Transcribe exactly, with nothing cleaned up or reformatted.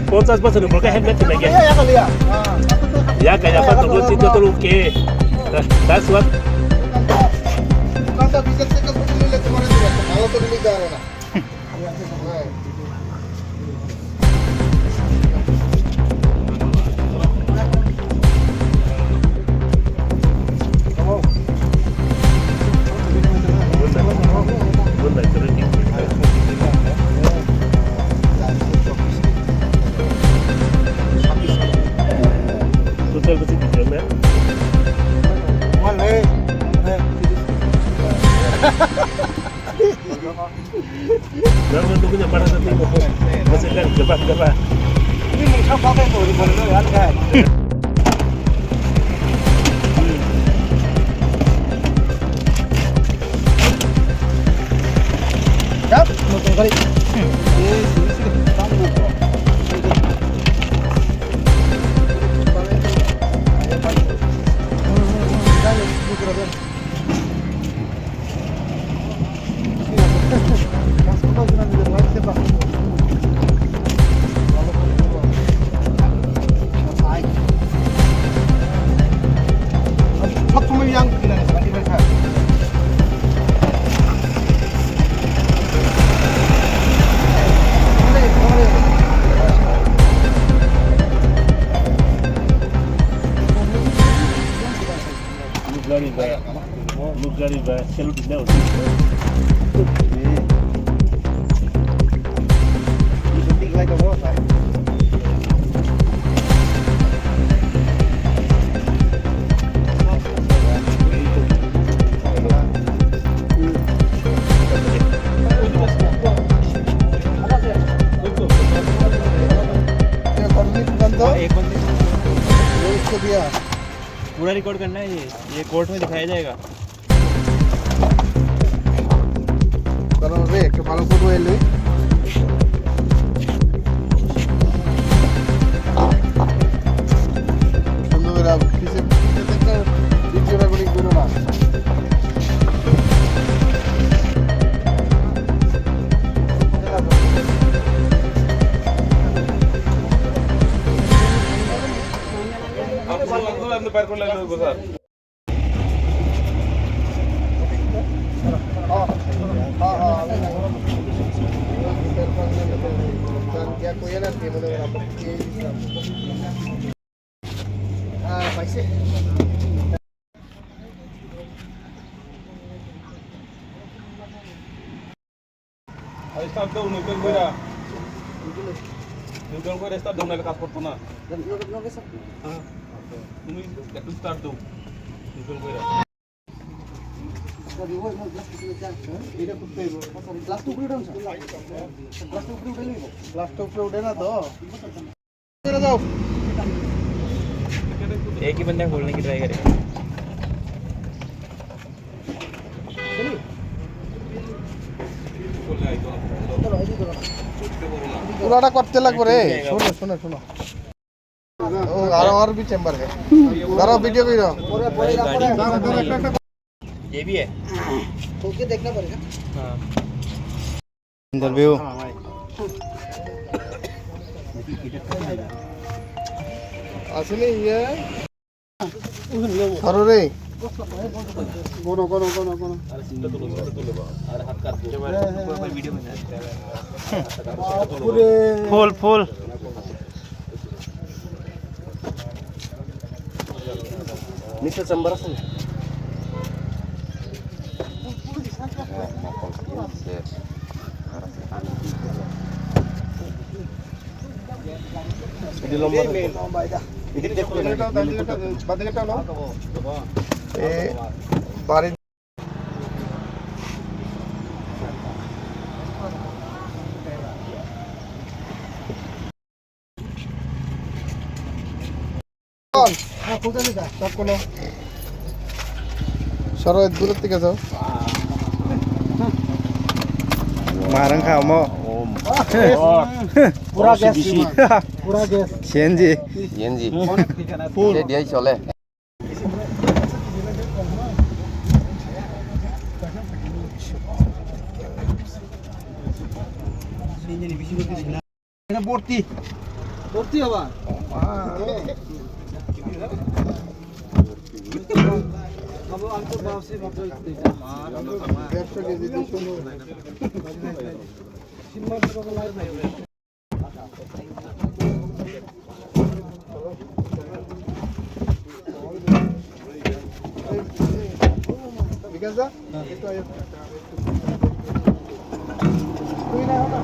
Ponchas bochor ni borok khe helmet khwnai khe. Ya kaya pa tongo, chini joto rok khe. That's what. Total besi tiga men. Nang nang nunggu nyambar ada tinggal. Masih kan gabah gabah. Ini mungkin apa yang mau dibuat itu ya kan? Yap, mau tunggu kali. Gari ba, gari ba, selu di na. पूरा रिकॉर्ड करना है ये, ये कोर्ट में दिखाया जाएगा। Karon re, ekta bhalo photo ele. সুন্দর করে আপ-, পিছে, পিছে দেখো, পিছনে করে ঘুরো না। Start daw, neutral koira. Neutral koira start daw, naile kaj korto na. তুমি একটু start দাও। Neutral koira. Glass to upre ude na to. एक ही बंदा खोलने की ट्राई करेगा। পুরাটা করতে লাগবে রে। শোনো, শোনো, শোনো। ও, আরো, আরো भी চেম্বার হে। ধরো, ভিডিও করো। ये भी है। ओके, देखना पड़ेगा। हाँ। Interview. আসলে ইয়ে। ধরো রে। গোনো, গোনো, গোনো, গোনো। ফুল, ফুল। নিচে চেম্বার আছে না? এটি লম্বা থাকে। এটি দেখো না। এ, বাড়ি সরো, দূরের দিকে যাও। মারাং খামো। পুরা গ্যাস। পুরা গ্যাস। সিএনজি। সিএনজি। ফুল। ডিআই চলে। এটা ভর্তি। ভর্তি হবা। বাবু, আমি তো বাউসি ভাবতে। দেড়শো কেজি, দুশো। বিকাশ দা, একটু আগে। তুই না, না।